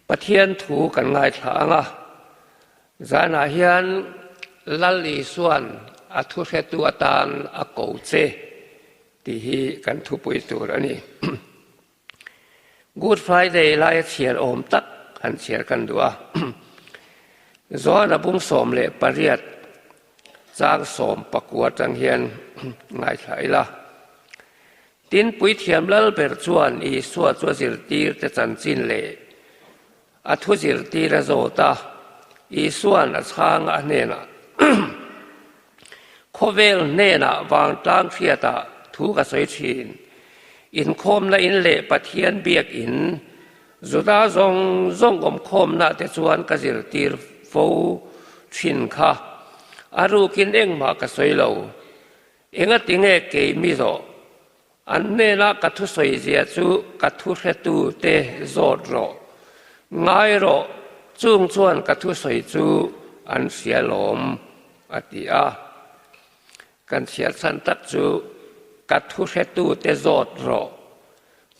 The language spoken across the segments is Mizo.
Pathian thu kan ngaithla ang a, zanah hian Lal Isua'n a thuhretu atan a ko che tih hi kan thupui tur a ni. Good Friday laia chhiar awm tak han chhiar kan duh a, Joana bung 18 chang 19 atang hian ngaithla ila. Tin, Puithiam Lalber chuan Isua chu a zirtirte chanchin leh a thu zirtir a zawt a. Isua'n a chhang a hnenah, Khawvel hnenah vangtlang hriatah thu ka sawi thin. Inkhawmna in leh Pathian biakin Juda zawng zawng awmkhawmna te chuan ka zirtir fo thin kha. A rukin engmah ka sawi lo. Engati nge kei mi zawh? An hnena ka thusawi zia chu ka thuhretu te zawt rawh. Ngai rawh, chung chuan ka thusawi chu an hria lawm, a ti a. Kan chhiar chhan tak chu ka thuhretu te zawt rawh,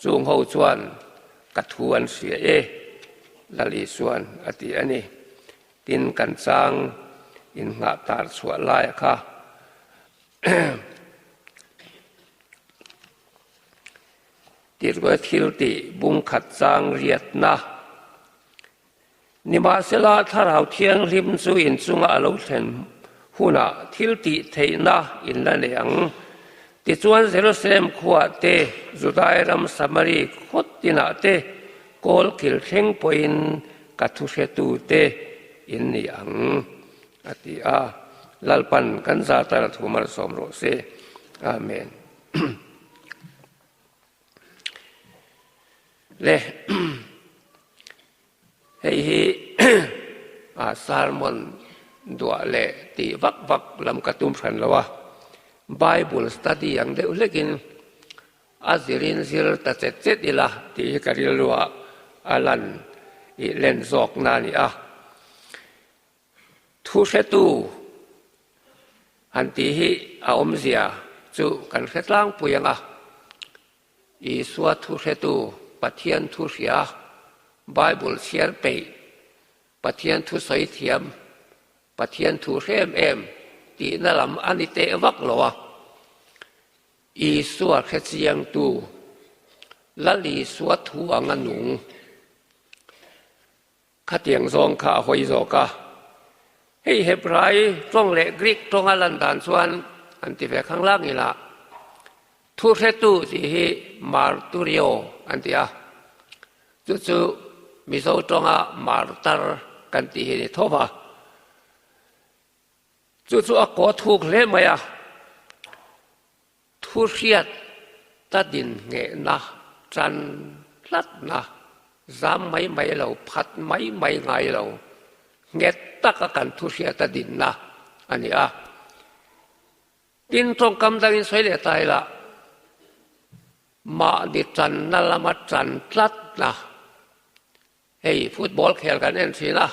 chung ho chuan ka thu an hria e, Lal Isuan a ti a ni. Tin, kan chang innghah tar chhuah laia kha Tirhkoh thil tih bung khat chang riatna. Nimahsela, Thlarau Thianghlim chu inchunga a lo thlen hunah thil tih theihna in la nei ang. Tichuan, Jerusalem khuaah te, Judai ram Samari khaw tinah te, Kawl kil thleng pawhin ka thuhretute in ni ang, a ti a. Lalpan kan zata la thu malsawm rawh se. Amen. Le, hei hi a sermon duah leh tih vak vak lam ka tum hran lo a, Bible study ang deuh hlekin A zirin zir ta chet chet ila tih hi ka rilruah a lan i len zawkna a ni a. Thu hretu han tih hi a awmzia chu kan hre tlangpui ang a. Isua thu hretu, Pathian thu hria, Bible chhiar peih, Pathian thu sawi thiam, Pathian thu hre em em tihna lam a ni teh vak lo a. Isua hrechiangtu, Lal Isua thu anga nung. Khatiang zawng kha a hawi zawk a. Hei Hebrai tawng leh Greek tawnga lan dan chuan an ti ve khang lang ila, thu hretu tih hi marturio an ti a, chu chu Mizo tawnga martar kan tih hi a ni tho va. Chu chu a kaw thuk hle mai a, thu hriat ta din nghehna, tan tlatna, zam mai mai lo, phat mai mai ngai lo, nghet taka kan thu hriat a dinna a ni a. Tin, tawngkam dangin sawi leh ta ila, mahni tanna lama tan tlatna, Hei football khel kan en thin a,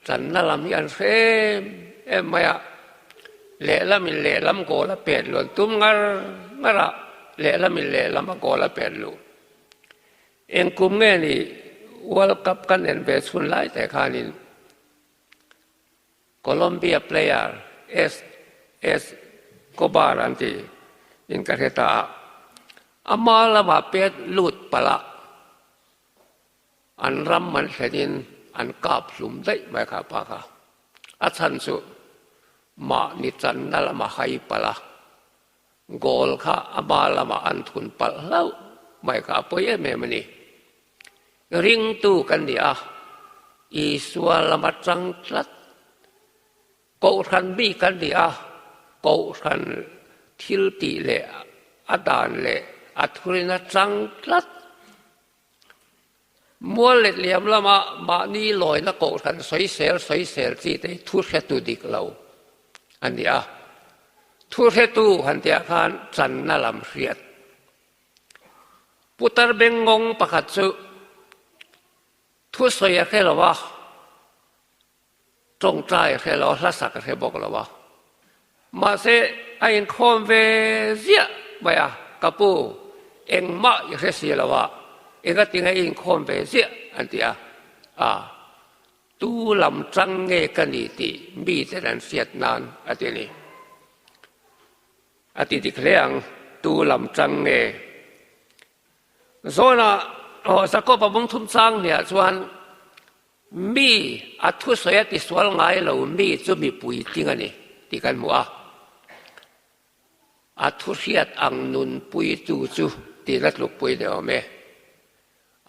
channa lam hi an hre em em mai a, lehlamin lehlam goal a pet luh an tum ngar ngar a, lehlamin lehlam a goal a pet luh. Eng kum nge ni World Cup kan en ve chhun lai te khanin Colombia player S S Cobar an ti in ka hre ta a, ama lamah pet lut palh a, An ram an thlenin an kap hlum daih mai kha pa kha. A chhan chu mahni channa lama hai palh a, goal kha ama lama an thun palh hlauh mai kha a pawi em em a ni. Ringtu kan ni a, Isua lama tang tlat Kohhran mi kan ni a, kohhran thil tih leh a dan leh a thurin a chang tlat. Mual let liam lama mahni lawina kohhran sawisel sawisel chi te hi thu hretu dik lo a ni a. Thu hretu han tihah khan channa lam hriat. Putar bengngawng pakhat chu thusawi a hre lo a. Tawngtai a hre lo a, hlasak a hre bawk lo a. Mahse, a inkhawm ve ziah mai a, Ka pu, engmah i hre si lo a, engatinge i inkhawm ve ziah? an ti a. A, tu lam tang nge ka ni tih miten an hriat nan a ti a ni. A ti dik hle ang, tu lam tang nge? Zawnah aw Jakob-a bungthum chang hniah chuan mi a thusawi a tisual ngai lo mi chu mipui tling a ni tih kan hmu a. A thuhriat ang nunpuitu chu tiin a tlukpui ni awm e.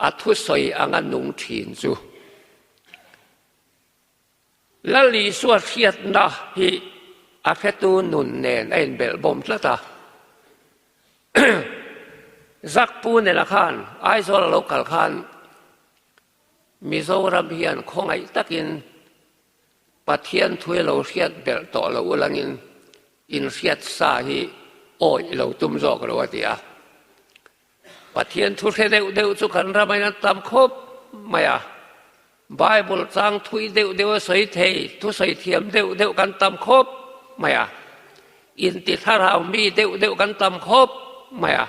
A thusawi anga nung thin chu. Lal Isua hriatna hi a hretu nun nen a inbelh bawm tlat a. Zakpu nena khan Aizawl a lo kal khan Mizoram hian khawngaih takin Pathian thu hi lo hriat belh tawh lo ulangin inhriat sa hi awih lo tum zawk lo a ti a. Pathian thu hre deuh deuh chu kan ram in a tam khawp mai a, Bible chang thui deuh deuh a sawi thei, thusawi thiam deuh deuh kan tam khawp mai a, inti thlarau mi deuh deuh kan tam khawp mai a.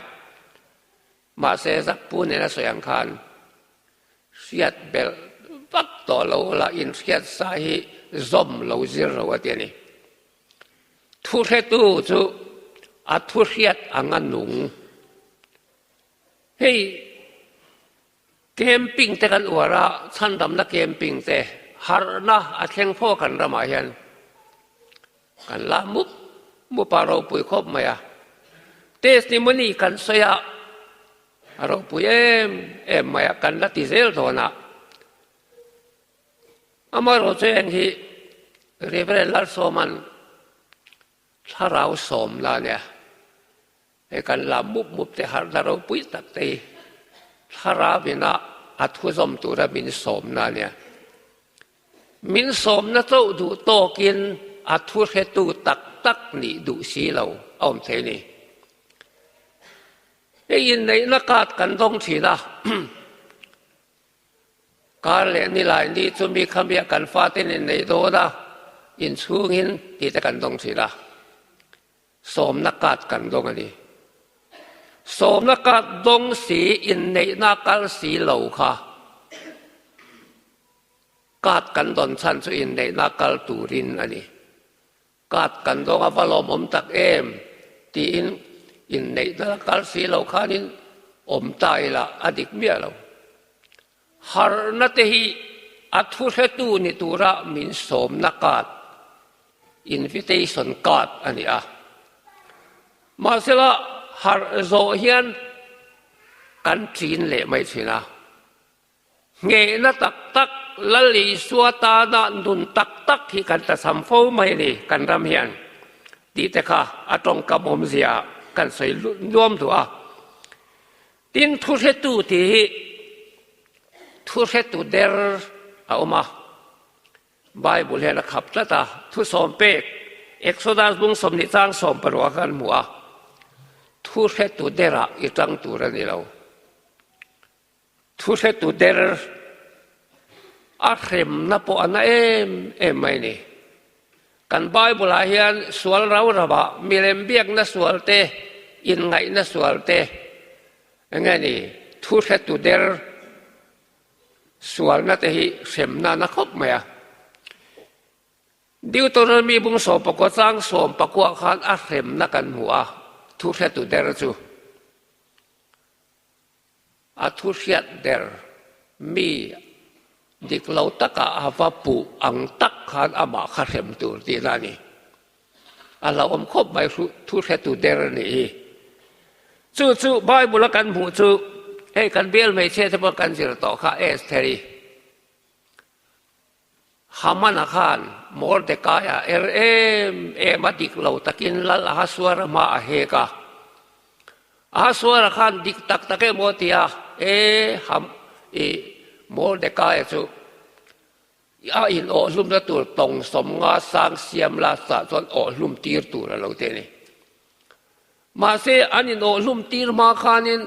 Mahse Zakpu nena sawi ang khan hriat belh vak tawh lo la inhriat sa hi zawm lo zir lo a ti a ni. Thuhretu chu a thuhriat anga nung. Hei camping te kan uar a, chhandamna camping te harhna a thleng fo kan ramah hian kan la mup mup a ropui khawp mai a. Testimony kan sawi a, a ropui em em mai a, kan la ti zel dawn a. Amaherawhchu eng hi Reverend Lalsawma'n thlarau sawmna a nia. Hei kan la mup mup te harhna ropui tak te hi thlarau ina a thuzawm tura min sawmna a nia. Min sawmna chauh duh tawkin a thu hretu tak tak nih duh si lo a awm thei a ni. Hei inneihna card kan dawng thin a. Kar leh nilai ni chu mi khamia kan faten innei dawn a, inchhungin tih te kan dawng thin a. Sawmna card kan dawng a ni. Sawmna card dawng si inneihna kal si lo kha card kan dawn chhan chu inneihna kal turin a ni. Card kan dawng a va lawmawm tak em tiin inneihna la kal si lo khanin awm ta ila a dik miah lo. Harhna te hi a thuhretu ni tura min sawmna card, invitation card, a ni a. Mahsela harh zawh hian kan ṭin leh mai ṭhin a. Nghehna tak tak, Lal Isua tana nun tak tak hi kan tlachham fo mai a ni kan ram hian tih te kha a tawngkam awmzia kan sawi nuam duh a. Tin, thuhretu tih hi thuhretu der a awm a, Bible hian a khap tlat a, thusawm pek Exodus bung 20 chang 16 ah khan hmu a, thuhretu derah i tang tur a ni lo. Thuhretu der a hremna pawh a na em em mai ni. Kan Bible ah hian sual rau rau ah milem biakna sual te, inngaihna sual te, enge ni thuhretu der sualna te hi hremna a na khawp mai a. Deuteronomy bung 14 chang 19 ah khan a hremna kan hmu a, thuhretu der chu. A thu hriat der mi dik lo takah a va puh ang tak khan amah kha hrem tur tihna a ni. A hlauhawm khawp mai thu hretu der a nih hi. Chu chu Bible a kan hmuh chu hei kan bial hmeichhia te pawh kan zir tawh kha Estheri. Hamana khan Mordekaia er em em a dik lo takin Lal Ahasuera hma a hek a. Ahasuera khan dik tak tak emaw a ti a, E Ham, i Mordekaia chu a in awhhlumna tur tawng 50 sang siam la chah chuan awhhlum tir tur a lo ti a ni. Mahse an in awhhlum tir hma khanin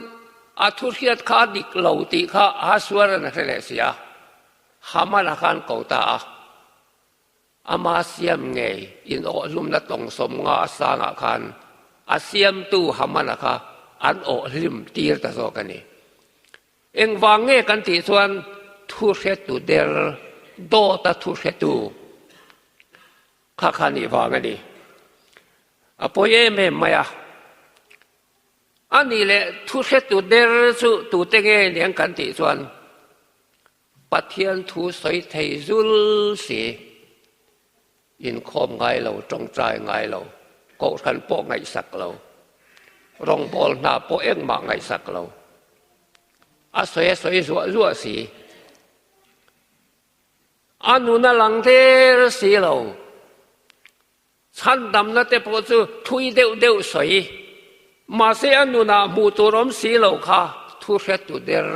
a thuhriat kha a dik lo tih kha Ahasuera'n a hre leh si a. Hamana khan ko ta a, ama siam ngei in awhhlumna tawng 50 a sangah khan a siamtu Hamana kha an awhhlim tir ta zawk a ni. Engvang nge kan tih chuan Thu hretu der, dawta thu hretu kha kha nih vang a ni. A pawi em em mai a. A nih leh thu hretu der chu tute nge niang kan tih chuan Pathian thu sawi thei zul si, inkhawm ngai lo, tawngtai ngai lo, kohhran pawh ngaihsak lo, rawngbâwl hna pawh engmah ngaihsak lo, a sawi a sawi zuah zuah si, a nun a lang der si lo, chhandamna te pawh chu thui deuh deuh sawi, mahse a nunah hmuh tur awm si lo kha thu hretu der.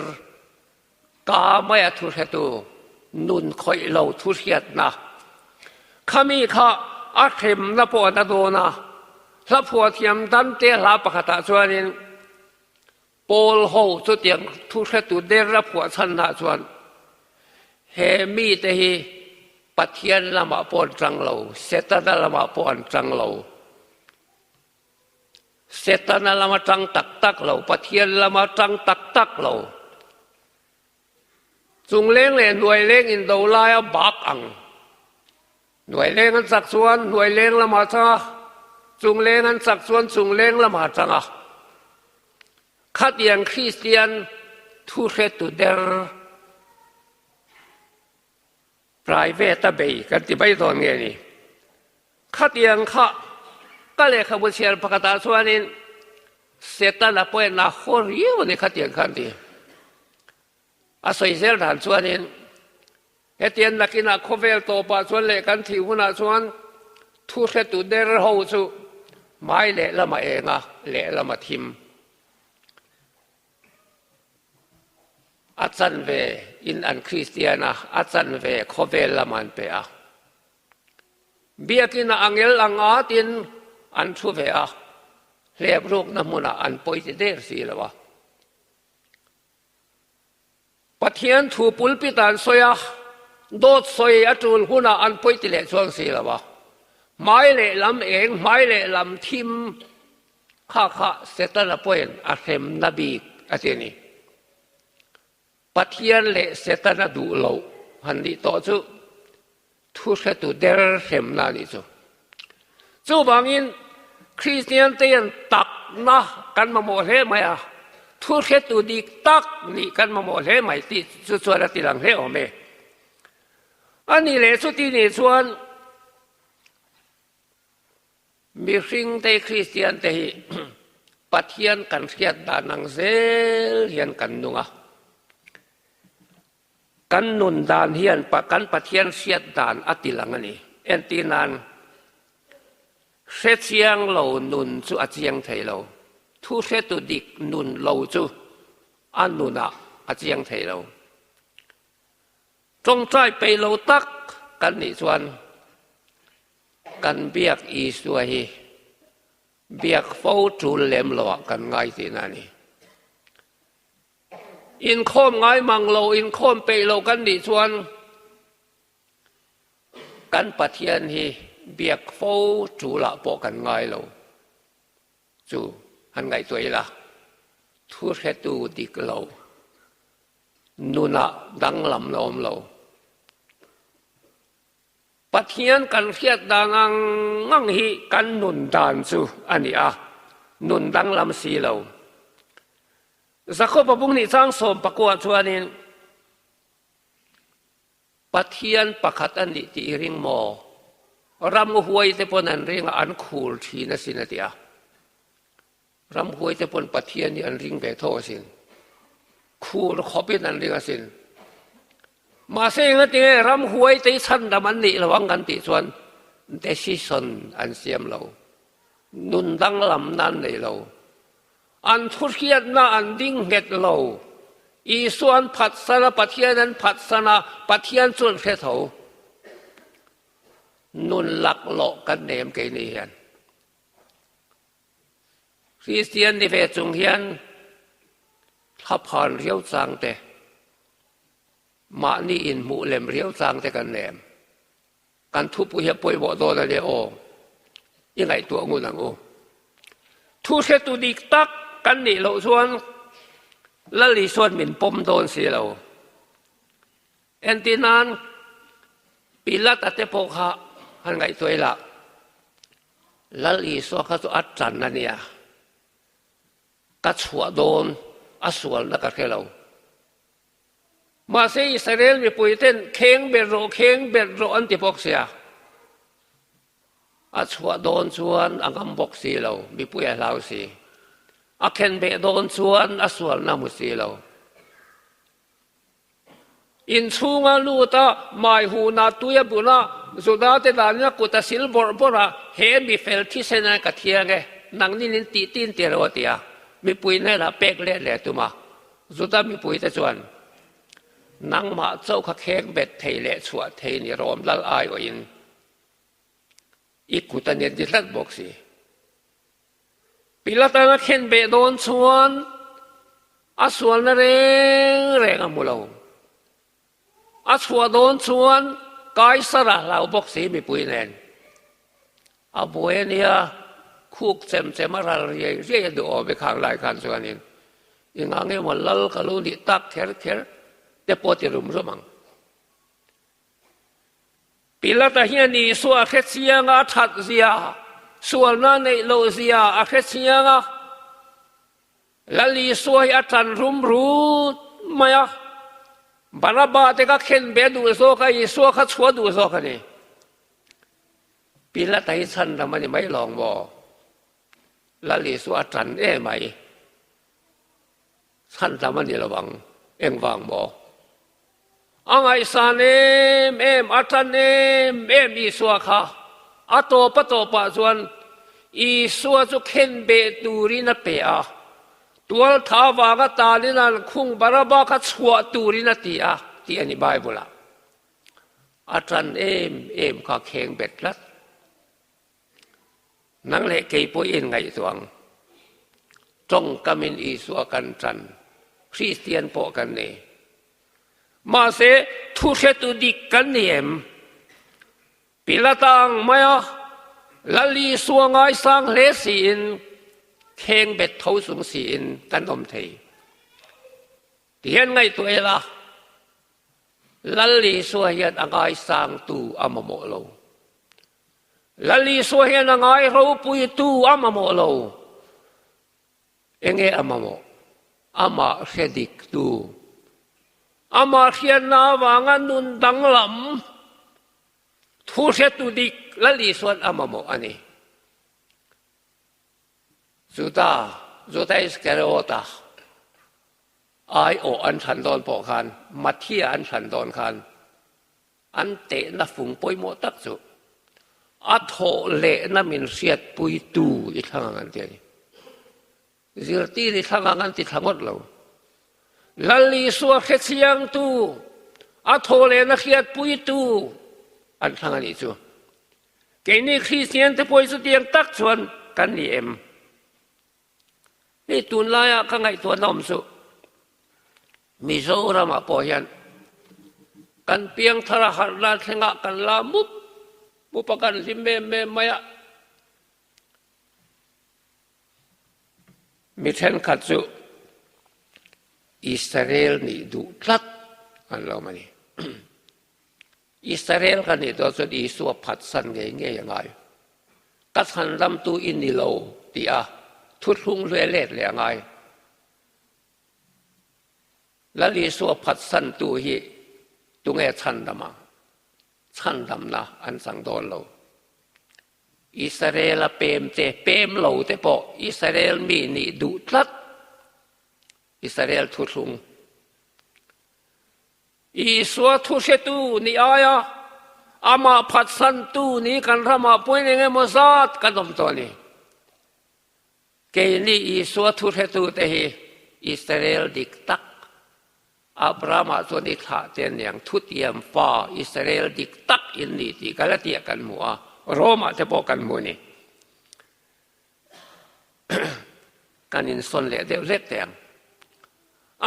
Ka maia thu hretu nun khawih lo thu hriatna khami kha a hremna pawh a na dawn a, hla phuah thiam dante hla pakhatah chuanin Paul ho chutiang thu hretu der a phuah chhanah chuan he mite hi Pathian lamah pawh an tang lo, Setana lamah pawh an tang lo. Setana lama tang tak tak lo, Pathian lama tang tak tak lo. Chungleng leh hnuaileng indo laia bak ang. Hnuaileng an chak chuan hnuaileng lamah tang a, chungleng an chak chuan chungleng lamah tang a. Khatiang Kristian thuhretu der. Private a bei kan ti mai dawn nge ni? Khatiang kha ka lehkhabu chhiar pakhatah chuanin Setana pawhin a haw riau a ni khatiang kha an ti. A sawi zel dan chuanin hetiang nakinah khawvel tawpah chuan leh kan thih hunah chuan thu hretu der ho chu hmai lehlam a eng a, lehlam a thim. A chanve in an Kristian a, a chanve khawvel lam an pe a. Biakinn ah angel ang at in an thu ve a, hlep rukna hmunah an pawi ti der si lo a. Pathian thu pulpit ah an sawi a, dawt sawi a tul hunah an pawi ti leh chuang si lo a. Hmai leh lam eng, hmai leh lam thim Kha kha Setana pawhin a hremna bik a ti a ni. Pathian leh Setana duh loh han nih tawh chu thu hretu der hremna a nih chu. Chuvangin Kristian te hian takna kan mamawh hle mai a, thu hretu dik tak nih kan mamawh hle mai tih chu chuan a ti lang hle awm e. A nih leh chuti nih chuan Mihring te Kristian te hi Pathian kan hriat dan ang zel hian kan nung a. Kan nun dan hian kan Pathian hriat dan a ti lang a ni. Entir nan, hrechiang lo nun chu a chiang thei lo. Thu hretu dik nun lo chu a nunah a chiang thei lo. Tawngtai peih lo tak kan nih chuan Kan biak Isua hi biak fo tul lem lo ah kan ngai tihna a ni. Inkhawm ngai mang lo, inkhawm peih lo kan nih chuan kan Pathian hi biak fo tul ah pawh kan ngai lo chu han ngaihtuah ila, thu hretu dik lo nunah danglam la awm lo. Pathian kan hriat dan ang ang hi kan nun dan chu a ni a, nun danglam si lo. Jakob-a bung nih chang 19 chuanin, Pathian pakhat a nih tih i ring maw? Ramhuai te pawn an ring a, an khur thin asin a ti a. Ramhuai te pawn Pathian hi an ring ve tho asin. Khur khawpin an ring asin. Mahse engatinge ramhuai te hi chhandam an nih lo ang kan tih chuan decision an siam lo. Nun danglamna an nei lo. An thuhriatna an ding nghet lo. Isua an phatsan a, Pathian an phatsan a, Pathian chu an hre tho. Nun laklawh kan nei em keini hian. Kristian ni ve chung hian thlaphan riau chang te, mahni inhmuh lem riau chang te kan nem. Kan thupui hi a pawimawh dawn a nia aw, i ngaihtuah ngun ang u. Thu hretu dik tak kan nih loh chuan Lal Isuan min pawm dawn si lo. Entirnan, Pilata te pawh kha han ngaihtuah ila, Lal Isua kha chu a tan a nia, ka chhuah dawn a sualna ka hre lo. Mahse Israel mipui ten kheng ber rawh, kheng ber rawh an ti bawk sia. A chhuah dawn chuan a ngam bawk si lo, mipui a hlau si. A khen beh dawn chuan a sualna hmu si lo. Inchhunga lut a, mai hunah tui a bun a, Juda te danin a kut a sil bawrh bawrh a, He mi fel thisen a ka thiang e, nangnin in tih tin ti lo a ti a, mipui hnenah pek let leh a tum a. Juda mipuite chuan, Nangmah chauh kha kheng bet thei leh chhuah thei ni rawm lal aiawhin i kut a nen ti tlat bawk si. Pilatan a khen beh dawn chuan a sualna reng reng a hmu lo. A chhuah dawn chuan Kaisara hlau bawk si mipui nen. A buai a nia, khuk chem chem a ral riai riai a duh awm i khang lai khan chuanin i ngah nge maw lal ka lo nih tak kher kher te pawh ti rum rum ang. Pilata hian Isua a hre chiang a, a that zia, sualna neih loh zia a hre chiang a. Lal Isua hi a tan rum rut mai a, Baraba te kha khen ve duh zawk a, Isua kha chhuah duh zawk a ni. Pilata hi chhandam a ni mai lawng maw? Lal Isua a tan em mai. Chhandam a ni lo ang, engvang maw? A ngaihsan em em, a tan em em Isua kha. A tawp a tawpah chuan Isua chu khen beh turin a pe a, tualtha avanga talin an khung Baraba kha chhuah turin a ti a, tih a ni Bible-ah. A tan em em kha kheng bet tlat. Nang leh kei pawh i inngaihtuah ang. Tawngkamin Isua kan tan, Kristian pawh kan ni. Mahse, thuhretu dik kan ni em? Pilata ang maia Lal Isua ngaisang hle siin, kheng bet tho chung siin kan awm thei. Tihian ngaihtuah ila, Lal Isua hian a ngaisangtu a mamawh lo. Lal Isua hian a ngai ropuitu a mamawh lo. Enge a mamawh? Amah hre diktu. Amah hriatna avanga nun danglam thu hretu dik Lal Isua'n a mamawh a ni. Juda, Juda Iskariota aiawh an thlan dawn pawh khan, Mathia an thlan dawn khan, An tehna fung pawimawh tak chu a thawh lehna min hriatpuitu i thlang ang an ti a ni. Zirtir i thlang ang an ti thla ngawt lo. Lal Isua hrechiangtu, a thawh lehna hriatpuitu an thlang a nih chu. Keini Kristian te pawh hi chutiang tak chuan kan ni em? Hei tunlaia ka ngaihtuahna awm chu Mizoramah pawh hian kan piangthar a harhna thlengah kan la mup mup a, kan hlim em em mai a. Mi thenkhat chu Israel nih duh tlat an lo awm a ni. Israel ka nih dawn chuan Isua phatsan ngei ngei a ngai. Ka chhanramtu i ni lo tih a thuthlung hlui a let leh a ngai. Lal Isua phatsantu hi tunge chhandam ang? Chhandamna an chang dawn lo. Israel a pem te, pem lo te pawh Israel mi nih duh tlat. Israel thuthlung. Isua thuhretu ni aia amah phatsantu ni kan ramah pawhin eng emaw zat kan awm tawh a ni. Keini Isua thuhretute hi Israel dik tak, Abrahama chuan i thlah te aniang thutiam fa Israel dik tak in ni tih Galatia kan hmu a, Rome-ah te pawh kan hmu a ni. Kan insawn leh deuh hlek teh ang.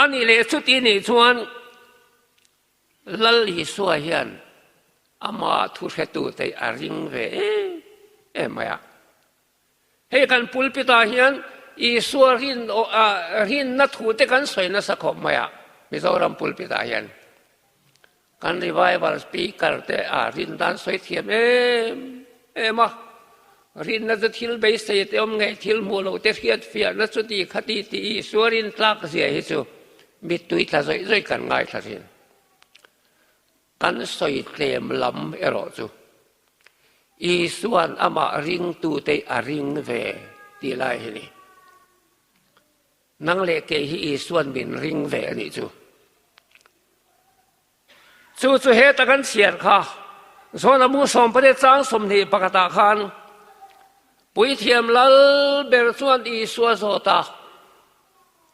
A nih leh chuti nih chuan Lal Isua hian ama thuhretute a ring ve em em mai a. Hei kan pulpit-ah hian Isua rin rinna thute kan sawi nasa khawp mai a, Mizoram pulpit-ah hian. Kan revival speaker te a rin dan sawi thiam em em a, rinna chu thil beisei te awm ngei thil hmuh loh te hriat fiahna chuti khati tih Isua rin tlak zia hi chu mittui tla zawih zawih kan ngaithla thin. Kan sawi tlem lam erawh chu Isua'n amah ringtute a ring ve tih lai hi ni. Nang leh kei hi Isua'n min ring ve a nih chu. Chu chu heta kan chhiar kha Zona mu sawmpariat chang 21 ah khan Puithiam Lal ber chuan Isua zawt a,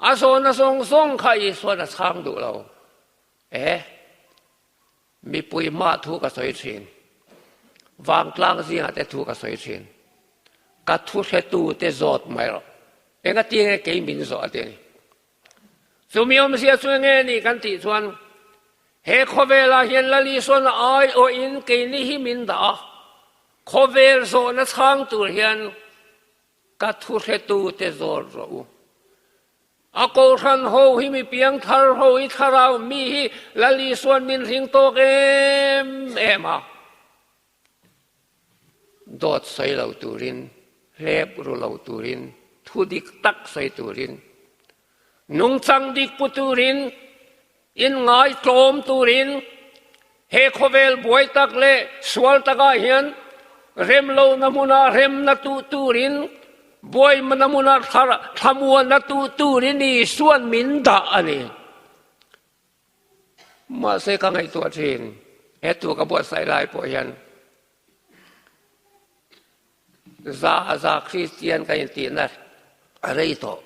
a zawhna zawng zawng kha Isua'n a chhang duh lo. E, mipui hma thu ka sawi thin. Vangtlang zingah te thu ka sawi thin. Ka thu hretu te zawt mai rawh. Engati nge kei min zawh a ti a ni. Chumi awmzia chu enge ni kan tih chuan he khawvelah hian Lal Isuan a aiawhin keini hi min dah a, khawvel zawhna chhang tur hian ka thu hretu te zawt rawh u. A kohhran ho hi mi piangthar ho hi thlarau mi hi Lal Isuan min hring tawk em em a. Dawt sawi lo turin, hlep ru lo turin, thu dik tak sawi turin, nungchang dik pu turin, inngai tlawm turin, he khawvel buai tak leh sual takah hian rem lohna hmunah remna tuh turin, buaimna hmunah thlamuanna tuh turin Isua'n min dah a ni. Mahse ka ngaihtuah thin, he tu ka buatsaih lai pawh hian za a za Kristian ka intihna a rei tawh.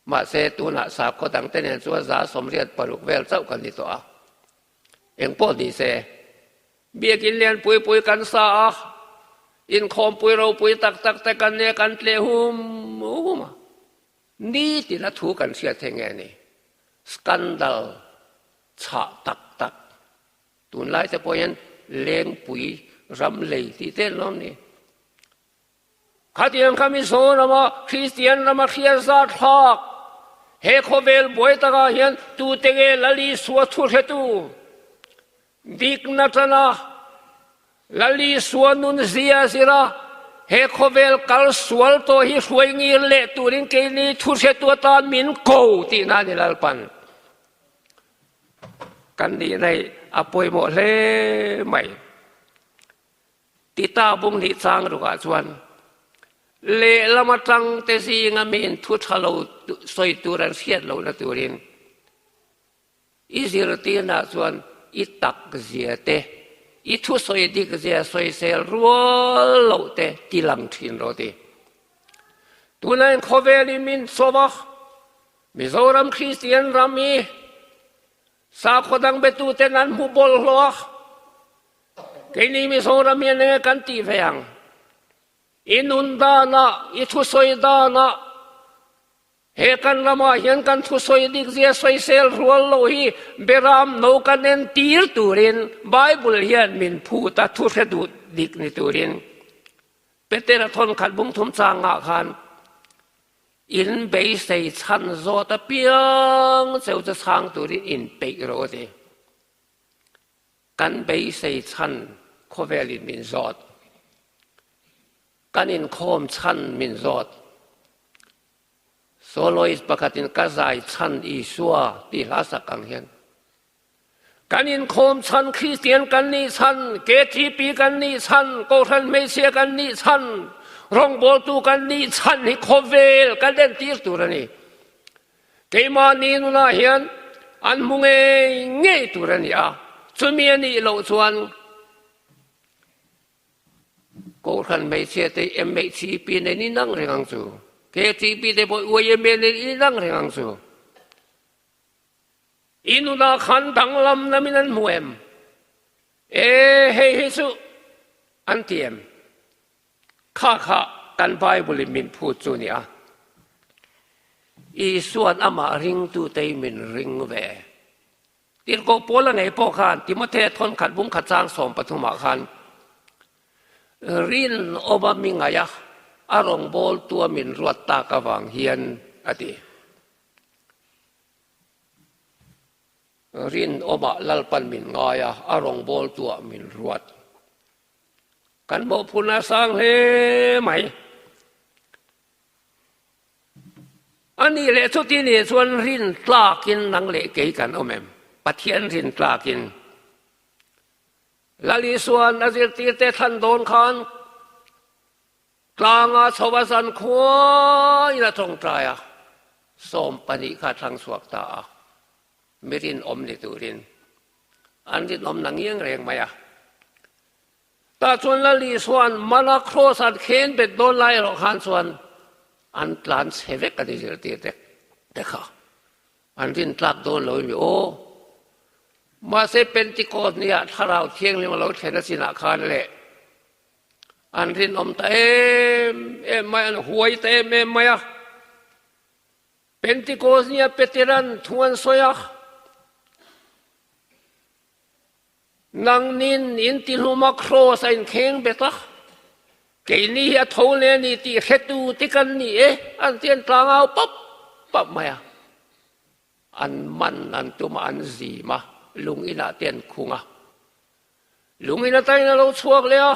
Mahse tunah sakhaw dangte nen chuan 86 vel chauh kan ni tawh a. Engpawh ni se, biakin lianpui pui kan sa a, inkhawmpui ropui tak tak te kan nia kan tleh hum hum a. Nitin a thu kan hriat thei nge ni? Scandal chhah tak tak. Tunlai te pawh hian lengpui ram lei tih te an lawm ni. Khatiang kha Mizorama Kristian rama hriat zat thlak he khawvel buai takah hian tute nge Lal Isua thu hretu Dikna tana Lal Isua nun zia zira he khawvel kal sual tawh hi hruai ngir leh turin keini thu hretu atan min ko tihna a ni Lalpan. Kan nihna hi a pawimawh hle mai. Tita bung nih chang rukah chuan lehlam atang te zinga miin thu tha lo sawi tur an hriat lohna turin I zirtirna chuan i tak zia te, i thusawi dik zia sawisel rual loh te ti lang thin rawh ti. Tuna in khawvel i min sawm a, Mizoram Kristian ram hi sakhaw dang betuten an hmu bawlhhlawh a, keini Mizoram hian enge kan tih ve ang? I nun danah, i thusawi danah, He kan ramah hian kan thusawi dikzia sawisel rual loh hi beram no kan entir turin Bible hian min phut a, thu hre duh dik ni turin. Petera thawnkhat bung thum changah khan in beisei chhan zawt apiang cheu chu chhang turin inpeih rawh a ti. Kan beisei chhan khawvelin min zawt. Kan inkhawm chhan min zawt. Soloist pakhatin ka zai chhan Isua tih hla sak ang hian kan inkhawm chhan Kristian kan nih chhan, KTP kan nih chhan, Kohhran hmeichhia kan nih chhan, rawngbawltu kan nih chhan hi khawvel kan entir tur a ni. Keimahni nunah hian an hmu ngei ngei tur a ni a, chumi a nih loh chuan Kohhran hmeichhia te MHCP nen inang reng ang chu. KTP te pawh YMA nen inang reng ang chu. I nunah khan danglam namin an hmu em? E, hei hi chu an ti em? Kha kha kan Bible in min phut chu nia. Isuan amah ringtute hi min ring ve. Tirhkoh Paula ngei pawh khan Timothea thawnkhat bungkhat chang 13 ah khan rinawma mi ngaih a, a rawngbawltua min ruat tak avang hian a ti. Rinawmah Lalpan min ngai a, a rawngbawltuah min ruat. Kan mawhphurhna a sang hle mai. A nih leh chuti nih chuan rin tlakin nang leh kei kan awm em? Pathian rin tlakin. Lal Isua'n a zirtirte thlan dawn khan tlanga chho a zan khuaiin a tawngtai a, 12 kha a thlang chhuak ta a, mi rinawm ni turin an rinawm na ngiang reng mai a. Tah chuan Lal Isua'n mana kraws an khen bet dawn lai erawh khan chuan an tlan chhe vek a ni zirtirte te kha. An rin tlak dawn lo i mi aw. Mahse Pentecost niah Thlarau Thianghlim a lo thlen a chinah khan leh an rinawm ta em em mai, an huai ta em em mai a. Pentecost nia Peteran thu an sawi a, Nangnin in tihlum a kraws a inkheng bet a, keini hi a tho leh a ni tih hretu te kan ni e, an ti an tlangau pap pap mai a. An man an tum a, an zim a, lung inah te an khung a. Lung in atangin a lo chhuak leh a,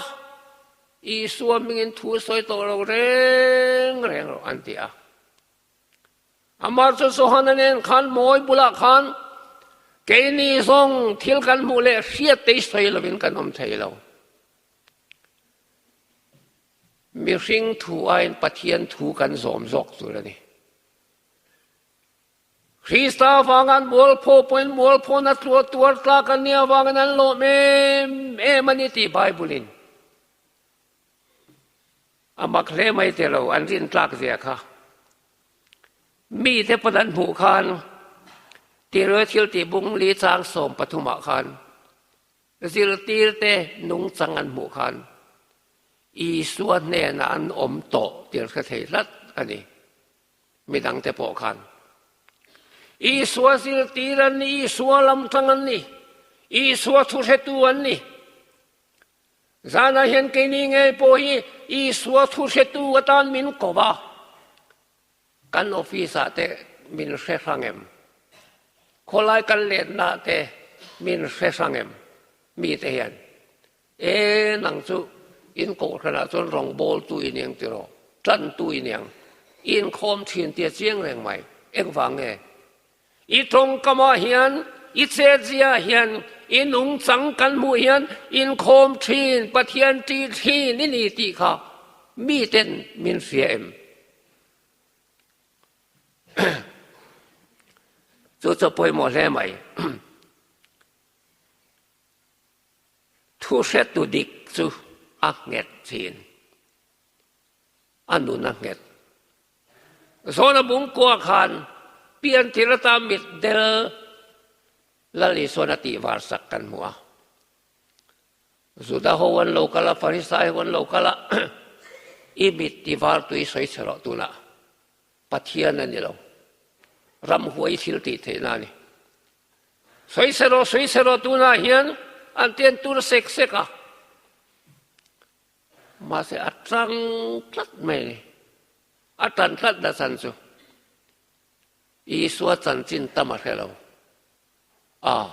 Isua hmingin thu sawi tawh lo reng reng rawh an ti a. Amah chu Johana nen khan mawi bulah khan keini zawng thil kan hmuh leh hriat te i sawi lovin kan awm thei lo. Mihring thu aiin Pathian thu kan zawm zawk tur a ni. Krista avanga an mualpho pawhin mualphona tluah tuar tlak an nih avangin an lawm em em a ni tih Bible-in A mak hle mai te lo, an rin tlak zia kha. Mite pawn an hmuh khan Tirhoi thil tih bung li chang 13 ah khan zirtirte nungchang an hmuh khan Isua hnenah an awm tawh tir hre thei hlat a ni. Midangte pawh khan Isua zirtir an ni, Isua lamtang an ni, Isua thuhretu an ni. Zanah hian keini ngei pawh hi Isua thu hretu atan min ko va, kan office ah te min hre hrang em? Khawlai kan letna ah te min hre hrang em? Mite hian, E, nang chu in kohhran ah chuan rawngbawltu i niang tiraw, tantu i niang, i inkhawm thin tia chiang reng mai, engvang nge? I tawngkamah hian, i chetzia hian, i nungchang kan hmuh hian inkhawm thin, Pathian ṭih thin i ni tih kha miten min hria em? Chu chu pawimawh hle mai. Thu hretu dik chu a nghet thin. A nun a nghet. Zawna bungkua khan piantir ata mitdel Lal Isuan a tihvar sak kan hmu a. Juda ho an lo kal a, Farisai ho an lo kal a, I mit tivar tui sawi chhe rawh tunah Pathian a ni lo, ramhuai thil tih theihna a ni. Sawi chhe rawh, sawi chhe rawh tunah hian an ti an tur sek sek a. Mahse a tang tlat mai a ni. A tan tlat na chan chu Isua chanchin tam a hre lo. A,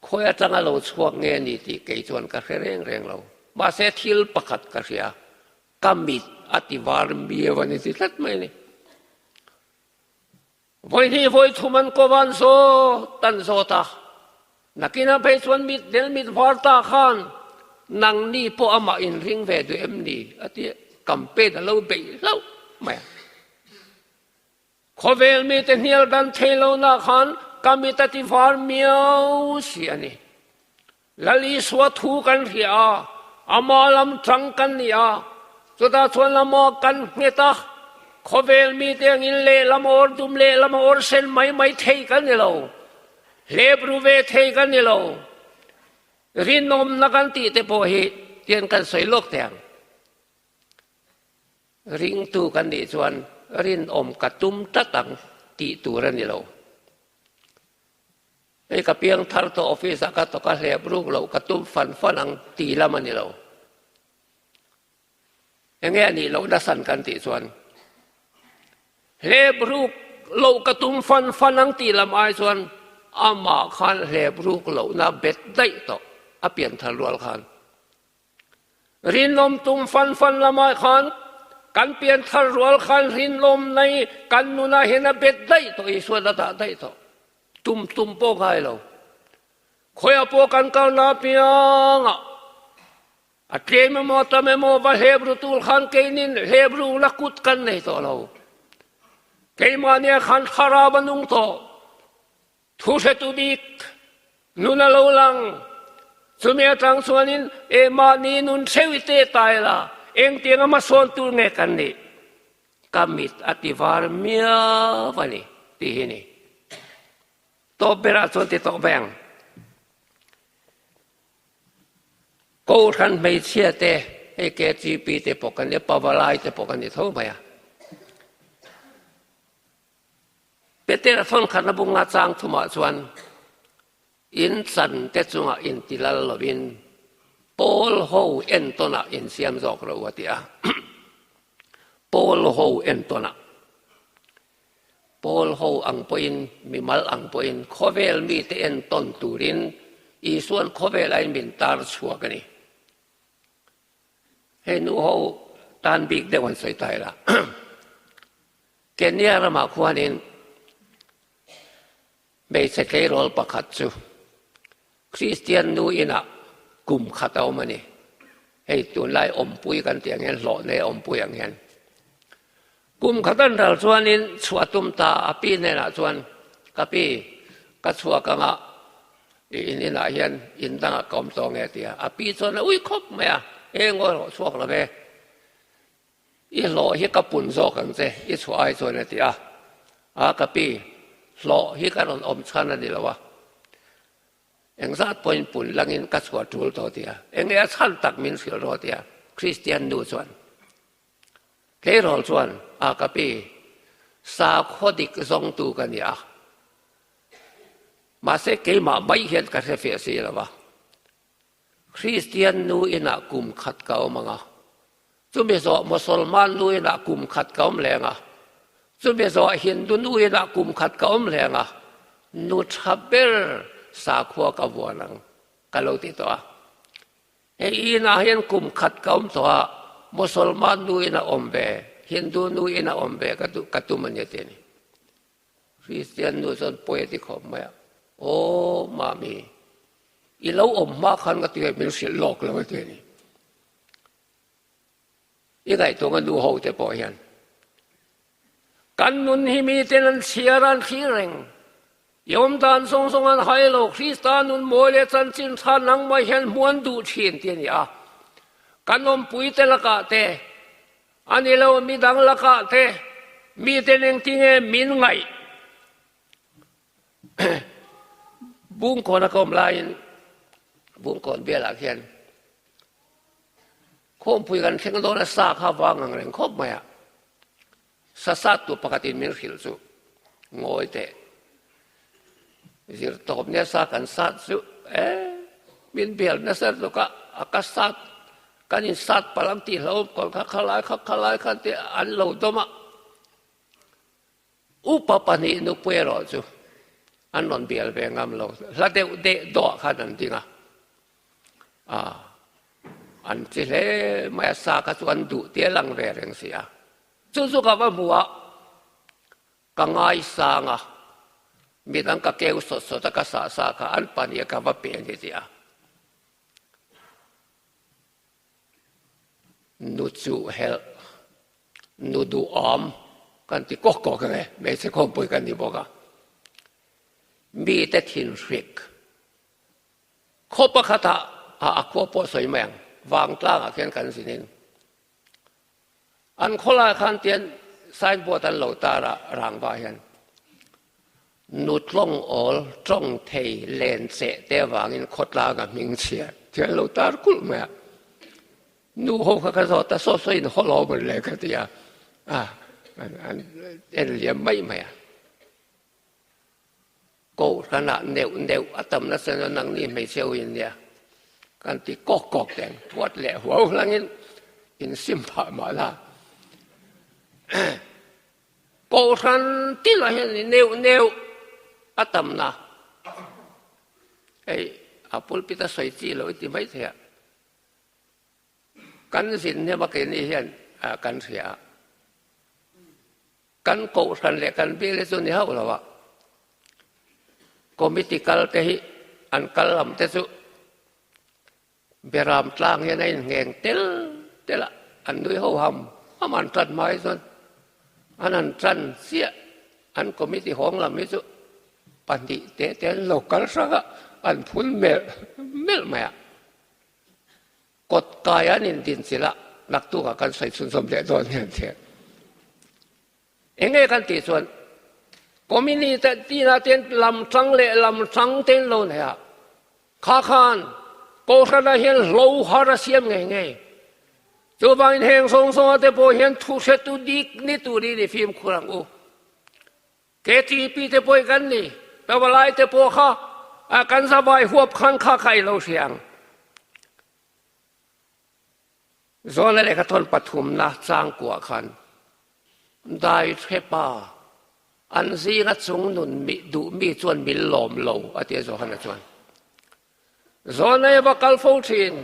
khawi atanga lo chhuak nge a ni tih kei chuan ka hre reng reng lo. Mahse thil pakhat ka hria, ka mit a ti var miau a ni ti tlat mai a ni. Vawi hnih vawi thum an ko van zawt an zawt a, nakinah phei chuan mit del mit var ta khan nangni pawh amah inring ve duh em ni a ti a, campaign a lo beih hlauh mai a. Khawvel mite hnial dan thei lohna khan ka mit a ti var miau si a ni. Lal Isua thu kan hria a, ama lam tang kan ni a, chutah chuan lama kan nghet a, khawvel mite angin lehlam awr dum lehlam awr sen mai mai thei kan ni lo, hlep ru ve thei kan ni lo. Rinawmna kan tih te pawh hi tian kan sawi lawk teh ang. Ringtu kan nih chuan rinawm ka tum tlat ang tih tur a ni lo. Hei ka piang thar tawh office ah ka tawk a hlep ruk loh ka tum fan fan ang ti lam a ni lo. Enge a nih loh nasan kan tih chuan hlep ruk loh ka tum fan fan ang tih lam ai chuan. amah khan hlep ruk lohna bet daih tawh a pian thar rual khan. Rinawm tum fan fan lamah khan kan pian thar rual khan rinawm nei kan nunah hian a bet daih tawh Isuan a dah daih tawh. Tum tum pawh ngai lo. Khawiah pawh kan kalna apiangah a tlem emaw a tam emaw va hlep ru tur khan keinin hlep ru la kut kan nei tawh lo. Keimahnia khan thlarau a nung tawh. Thu hretu bik nun a lo lang. Chumi atang chuanin e mahni nun theuh i teh ta ila engtiang a hmasawn tur nge kan nih? Ka mit a ti var miau a ni tih hi ni. Tawp berah chuan ti tawh mai ang. Kohhran hmeichhia te, hei KGP te pawh kan ni, Pavalai te pawh kan ni tho mai a. Petera thawnkhatna bunga chang thumah chuan in chan te chungah inti lal lovin pawl ho entawnah insiam zawk ro a ti a. Pawl ho entawnah. Pawl ho ang pawhin, mimal ang pawhin khawvel mite entawn turin Isuan khawvel aiin min tar chhuak a ni. Hei nu ho tan bik deuh an sawi ta ila. Kenya ramah khuanin hmeichhe tleirawl pakhat chu Kristian nu inah kum khat a awm a ni. Hei tunlai awmpui kan tih ang hian hlawh nei awmpui ang hian. Kum khat an ral chuanin chhuah tum ta a pi hnenah chuan ka pi ka chhuak anga i in inah hian in dangah ka awm tawh nge tia a pi chuan a ui khawp mai a, eng aw erawh chhuak lo ve. I hlawh hi ka pun zawk ang che, i chhuah ai chuan a ti a. A, ka pi, hlawh hi ka rawn awm chhan a ni lo a. Engzat pawhin pun langin ka chhuah tul tawh ti a. Enge a chhan tak min hrilh rawh ti a, Kristian nu chuan. Tleirawl chuan, A, ka pi, sakhaw dik zawngtu ka ni a. Mahse keimah mai hian ka hre feh si lo va. Kristian nu inah kum khat ka awm ang a, chumi zawh Mosolman nu inah kum khat ka awm leng a, chumi zawh Hindu nu inah kum khat ka awm leng a, nu tha ber sakhua ka vuan ang ka lo ti tawh a. Hei inah hian kum khat ka awm tawh a, Mosolman nu inah awm ve, Hindu nu inah awm ve ka tum a ni a ti a ni. Kristian nu chuan pawi a ti khawp mai a, Aw Mami, i lo awm hma khan ka ti a, min hrilh lawk lo a ti a ni. I ngaihtuah nga nu ho te pawh hian kan nun hi miten an chhiar a, an thlir reng. I awm dan zawng zawng an hai lo, Krista nun mawi leh chanchin tha nangmah hian hmuan duh thin ti a ni a. Kan awmpui te lakah te, A ni lo, midang lakah te miten engtinge min ngaih? Bungkawn a ka awm laiin Bungkawn bialah khian khawmpui kan thleng dawn a, sa kha vang ang reng khawp mai a. Sa sat tu pakhatin min hrilh chu ngawi teh. Zirtawp nia sa kan sat chu e min bel nasa lutuk a, a ka sat kan in sat palh ang tih hlauhawm kawl kha khalai kha khalai khan te an lo dawm a. Upa pahnih nupui erawh chu an rawn bel ve ngam lo, hla deuh deh dawh khan an ding a. A an chi hle mai a, sa kha chu an duh tih a lang ve reng si a. Chu chu ka va hmu a, ka ngaisang a, midang ka keu sawt sawt a, ka sah sa kha an pahnih a ka va pe a ni tih a. Nu chuh helh, nu duhawm kan ti kawk kawk ang e, hmeichhe khawmpui kan ni bawk a. Mite thinhrik. Khaw pakhatah a khua pawh sawi mai ang, Vangtlangah khian kan zinin an khawlaiah khan tian signboard an lo tar a, rangva hian nu tlawng awl tawng thei len cheh te avangin khawtlanga hming chhia tih an lo tar kulh mai a. Nu ho kha ka zawt a, saw saw in haw lo mawn le ka ti a, an en liam mai mai a. Kohhranah neuh neuh a tam nasa na nangni hmeichhe ho in nia kan ti kawk kawk teng huat leh huau hlangin in sim phah mahla. Kohhran tinah hian neuh neuh a tam na. Hei a pulpit a sawi chi lo i ti mai thei a. Kan zin hnem a keini hian kan hria a. Kan kohhran leh kan bial hi chu ni hauh lo a. Committee kal te hi an kal lam te chu Beram tlang hian a inngheng tel tel a, an nui ho ham ham an tan hma hi chuan an han tan chiah, an committee hawng lam hi chu pahnih te te an lo kal hrang a, an phun melh melh mai a, kawt kai an indinchilh a, naktukah kan sawi chhunzawm leh dawn hian an theh. Eng nge kan tih chuan community tinah te lam tang leh lam tang te an lo nei a, kha khan Kohhranah hian hlo har a siam ngei ngei. Chuvangin heng zawng zawnga te pawh hian thu hretu dik ni turin i fimkhur ang u. KTP te pawh kan ni, Pavalai te pawh kha kan zavai huap khan kha kha i lo hria ang. Zawna lehkha thawn pathumna changkuah khan dai hrepa an zinga chung nun mi duh mi chuan min lawm lo a ti a Johana chuan. Zawna eva kal fo thin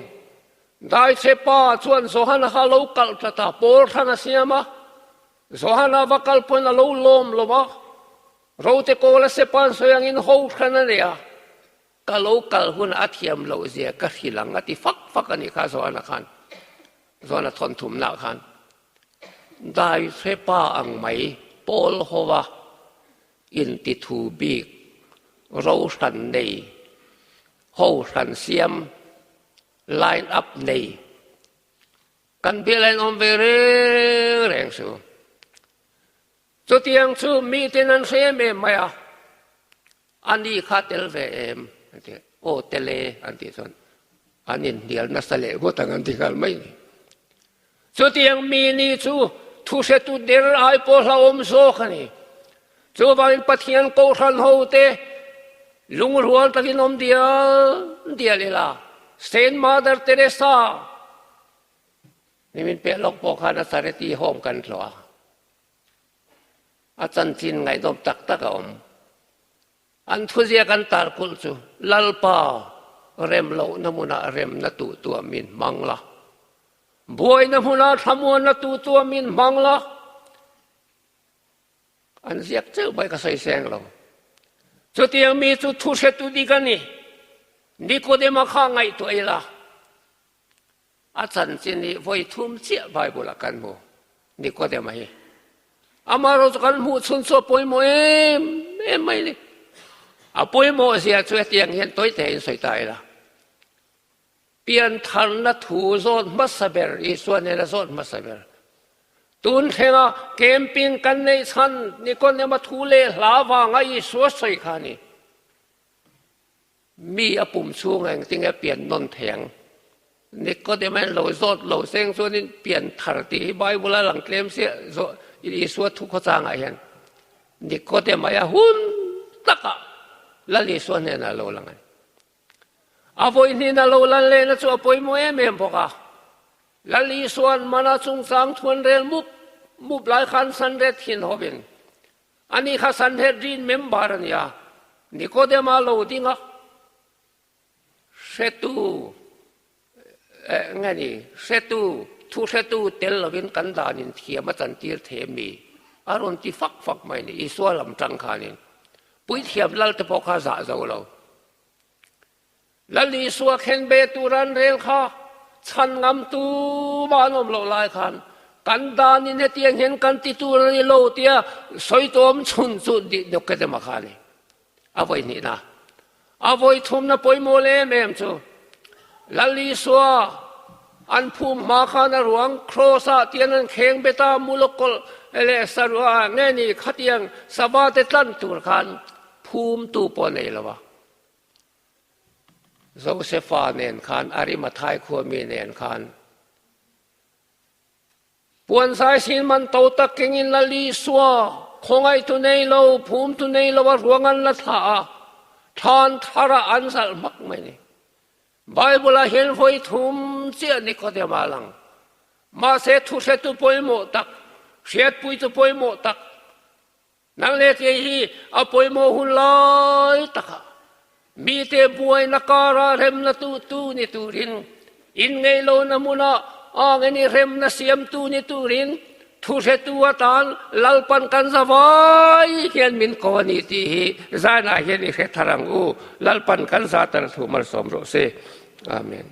dai hrepa chuan Johana kha a lo kalh tlat a, pawl hran a siam a, Johana va kal pawn a lo lawm lo a, rote kawl a sepa an sawi angin ho hran a nei a, Ka lo kal hun a thiam loh zia ka hrilh ang a ti fak fak a nih kha Joana khan, Joana thawnthumna khan dai hrepa ang mai pawl hova intithu bik ro hran nei, ho hran siam, line up nei kan bial a inawm ve reng reng su. Chutiang chu miten an hre em em mai a, a ni kha tel ve em? An ti. Aw tel e an tih chuan an inhnial nasa leh ngawt ang an ti nghal mai ni. Chutiang mi ni chu thuhretu der ai pawh hlauhawm zawk a ni. Chuvangin Pathian Kohhran hote lungrual takin awm dial dial ila, Saint Mother Teresa, Nimin peh lawk pawh khan a charity home kan tlawh a, a chanchin ngaihdawm tak tak a awm. An thuzia kan tar kulh chu Lalpa rem lohna hmunah remna tuh tuah min hmang la, buaina hmunah thlamuanna tuh tuah min hmang la, An ziak cheuh mai ka sawi seng lo. Chutiang mi chu thu hretu dik a ni. Nikodema kha ngaihtuah ila. A chanchin hi vawi thum chiah Bible ah kan hmu. Nikodema hi. Amaherawh chu kan hmuh chhun chu a pawimawh em em mai ni. A pawimawh zia chu hetiang hian tawi tein sawi ta ila. Piantharna thu zawt hmasa ber, Isua nena zawt hmasa ber. Tun thlenga camping kan neih chhan Nikodema thu leh hla vanga Isua sawi kha a ni. Mi a pum chhunga engtinge pian nawn thei ang? Nikodema in lo zawt lo seng chuanin pianthar tih hi Bible a lang tlem sia Isua thu khawchangah hian Nikodema a hun takah Lal Isua hnenah a lo lang a ni. A vawihnihna lo lan lehna chu a pawimawh em em bawk a. Lal Isua'n mana chungchang thuan rel mup mup lai khan Sanret hin hovin ani kha Sanhedrin member a ni a, Nikodema lo ding a, hretu eh nge ni, hretu, thu hretu tel lovin kan danin thiam a chantir thei a mi? A rawn ti fak fak mai a ni, Isua lam tang khanin. Puithiam lal te pawh kha zah zo lo. Lal Isua khen be tur an rel kha chhan ngam tu mah an awm loh lai khan kan dan in hetiang hian kan ti tur a ni lo tia sawi tawm chhun chu duk ke tema kha a ni. A vawi hnihna. A vawi thumna pawimawh em em chu Lal Isua an phum hma khan a ruang Kraws ah tian an kheng bet a, mulawkawlh leh sarua nge ni khatiang sava te tlan tur khan phum tu pawh a nei lo a. Josefa nen khan Arimathai khua mi nen khan puanzai sin man to tak kengin Lal Isua khawngaih tu nei lo, phum tu nei lo a ruang an la thlah a, thlan thar ah an zalh hmak mai ni. Bible ah hian vawi thum chiah Nikodema a lang. Mahse thuhretu pawimawh tak, hriatpui tu pawimawh tak, Nang leh kei hi a pawimawh hun lai takah. Mite buaina kara remna tuhtu ni turin, inngeihlohna hmuna angeni remna siamtu ni turin thuhretu atan Lalpan kan za vai hian min ko a ni tih hi zainah hian i hre thar ang u. Lalpan kan za tar thu malsawm rawh se. Amen.